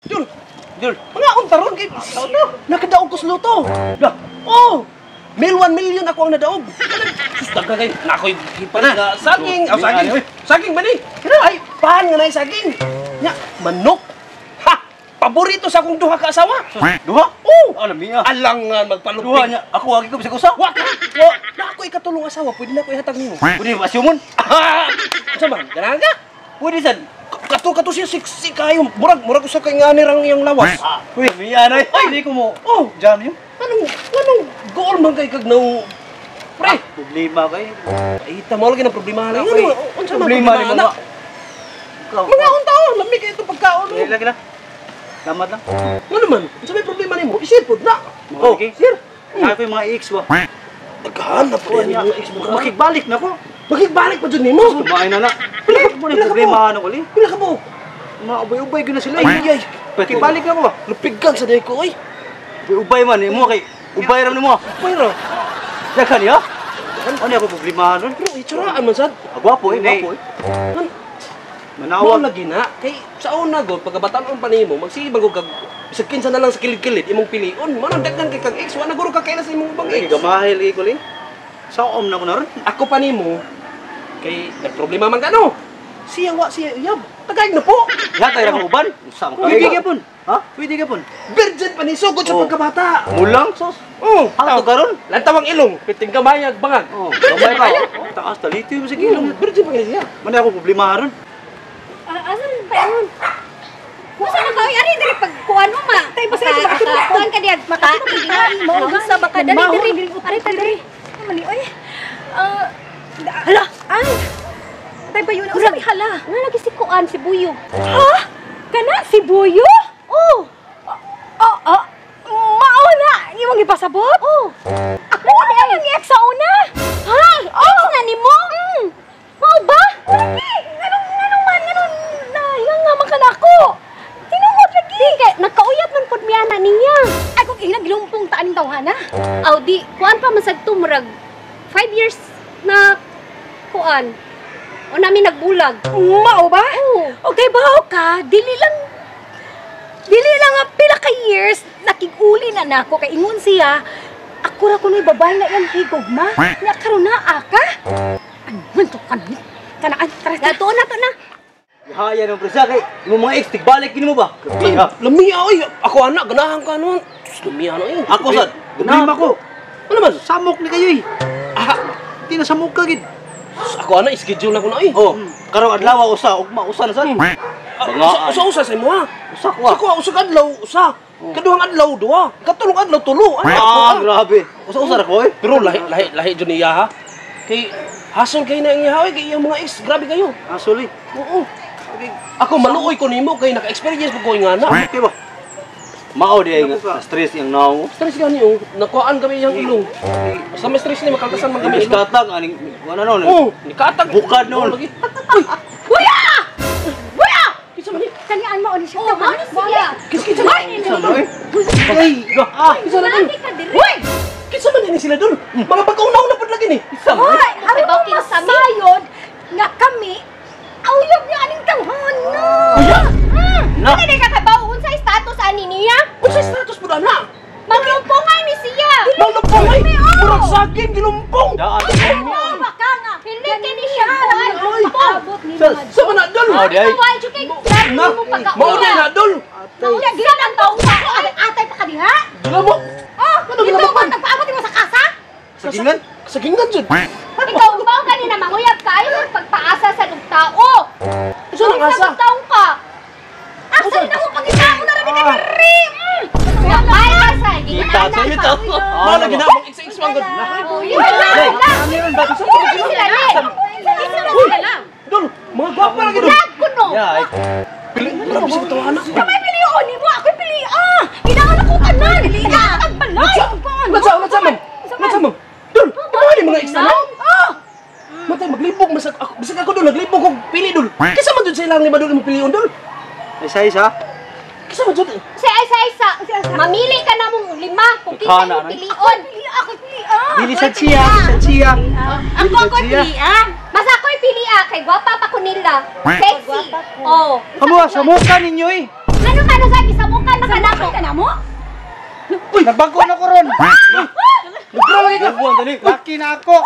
Dul, dul, mga untaron kay nakadaog ko sa luto. Dah. Oh. Mil 1 million ako ang nadaog. Sus, daghan kay nakoy na saging, aw saging. Saging ba ni? Ay, pahan nga nay saging. Nya, manok. Ha, paborito sa akong duha ka asawa. Duha? Oh, alam niya. Alangan magpalupig. Duha niya. Ako agi ko bisag usa. Wa ka. Wa, na ako ikatulong asawa, pwede na ko ihatag nimo. Pwede ba asyumon? Unsa man? Ganahan ka? Pwede sad. Kato kato siya sexy kayo. Murag murag usa kay ngani rang iyang lawas. Uy, miya na. Ay, di ko mo. Oh, jam yun. Anong anong goal man kay kag naw? Pre, problema kay. Ita mo lagi ng problema lang. Ano unsa man problema ni mga? Mga untaon, lami kay itong pagkaon. Lagi lang. Salamat lang. Ano man? Unsa may problema nimo? I-share pod na. Oh, share. Ako yung mga ex ba? Daghan na po yan mga ex mo. Makigbalik na ko. Makigbalik pa dyan nimo? Kumain na na. Pila ka po problema ano ko li? Pila ka po? Mga ubay-ubay ko na sila. Ay, ay. Makigbalik na ko ba? Lupigan sa day ko, oy. Ubay man nimo kay ubay ra nimo. Ubay ra. Daghan niya. Ano ako problema nun? Pero itsuraan man sad. Gwapo eh, gwapo eh. Manawag lagi na kay sa una go pagkabataan pa nimo magsigibang kag bisag kinsa na lang sa kilid-kilid imong pilion. Manang daghan kay kag ex, wa na guro ka kaila sa imong ubang ex. Gamahil ko li. Saom na ko na ron. Ako pa nimo kay nagproblema man kano. Siya wa siya uyab. Tagay na po. Yatay ra uban. Pwede gyapon. Ha? Pwede gyapon. Virgin pa ni sugod sa pagkabata. Mulang sos. Oh, ato karon. Lantawang ilong, piting gamayag bangag. Oh, gamay pa. Taas talito mo sa ilong. Virgin pa ni siya. Man ako problema ron. Asan pa yun? Kung saan ka? Ari, dali pagkuhan mo, ma. Tay, basta ito, bakit mo? Kuhan ka diyan. Maka, mausa baka. Dali, dali. Ari, dali. Mali, oy. Hala! Ay! Tay, ba yun? Usa may hala. Nga lagi si Kuan, si Buyo. Ha? Kana, si Buyo? Oo. Oo. Mauna! Imong ipasabot? Oo. Ako na yung ex sa una! Ha? Ex na ni mo? Mao ba? Lagi! Anong, anong man, anong nahinga nga man ka na ako? Tinuod lagi! Di, kay, nagkauyap man pod miya na niya. Ay, kung ilang gilumpong taan ng tawhana. Aw, di, kuan pa man sad to, murag 5 years na kuan. O namin nagbulag. Mao ba? Oo. Okay, bahaw ka, dili lang nga pila ka years, nakiguli na nako kay ingon siya, ako ra kuno'y babae nga iyang higugma. Nya karon na aka. Ano man to kanin? Kanaan, tara. Natuon na to na. Haya ng presa kay imong mga ex tigbalik kini mo ba? Lamiya oy, ako anak ganahan ka nun. Lamiya na oy. Ako sad, problema ko. Ano man? Samok ni kayo eh. Ah, di na samok ka gid. Ako ana schedule na ko na oy. Oh, karong adlaw usa, ugma usa na sad. Usa-usa sa imo ha. Usa ko. Ako usa ka adlaw, usa. Kaduhang adlaw duha, katulong adlaw tulo. Ah, grabe. Usa-usa ra ko oy. Pero lahi lahi lahi jud niya ha. Kay hasol kay na iya oy, kay iyang mga ex, grabe kayo. Hasol eh. Oo. Ako maluoy ko nimo kay naka-experience po ko nga na. Okay ba? Mao di ay nga stress iyang naong. Stress gani oh. Nakuhaan kami iyang ilong. Basta may stress ni makaltasan man kami ilong. Katag aning wala noon. Oh, nikatag bukad noon. Uy! Kuya! Kuya! Kinsa man ni? Kanian mao ni siya. Oh, mao ni siya. Kinsa man? Ay, ah, kinsa man? Uy! Kinsa man ni sila dul? Mga pagkauna-una pud lagi ni. Hoy, aron mo masayod nga kami auyab niya aning tawhana. Kuya! Na. Dili ka kabaw unsa status ani niya? Unsa status pud ana? Maglumpongay ni siya. Maglumpongay? Murag saging gilumpong. Daan. Tawa ka nga. Hindi kini siya kuan. Paabot ni mga Sa man na dul? Oh, di ay. Kaway jud kay Na. mo pagkauna. Mao di na dul. Unya gila ang taong pa ko atay pa ka diha. Gila mo. Oh, Ano ito gila mo ba nagpaabot mo sa kasa? Sagingan? Sagingan jud. Ikaw ba kanina manguyab ka ayo pagpaasa sa tao. Unsa nang asa? Taong ka. Asa ni ako pangitao na rabi ka diri. Kapay ka sa Kita sa ito. Mao lagi na among ex-ex man gud. Oh, yun lang. Ano ba? Sila ni. Sila lang. Dul, mga gwapa lagi dul. Lag kuno. Ya, ay. Pili, grabe sa tawana. Kamay pilion nimo, ako pili ah. Ginangan ako tanan. Ginangan balay. Unsa unsa man? Unsa man? Dul, mga ni mga ex na. Oh! Matay maglibog masag ako, bisag ako dul naglibog og pili dul. Kinsa man jud sa ilang lima dul imong pilion dul? Isa-isa. Kinsa man jud? Sa isa isa. Mamili ka na mong lima kung kinsa Ikana, imong pilion. Pili ako pili ah. Dili sad siya, sad siya. Ako ako'y pili ah. Mas ako'y pili ah kay gwapa pa ko nila. Sexy. Oh. Kamo, samukan ninyo eh. Ano man Ano sa gisabukan na ka nako? Ka na mo? Uy, nagbago na ko ron. Nagbuwan tani. Laki na ako.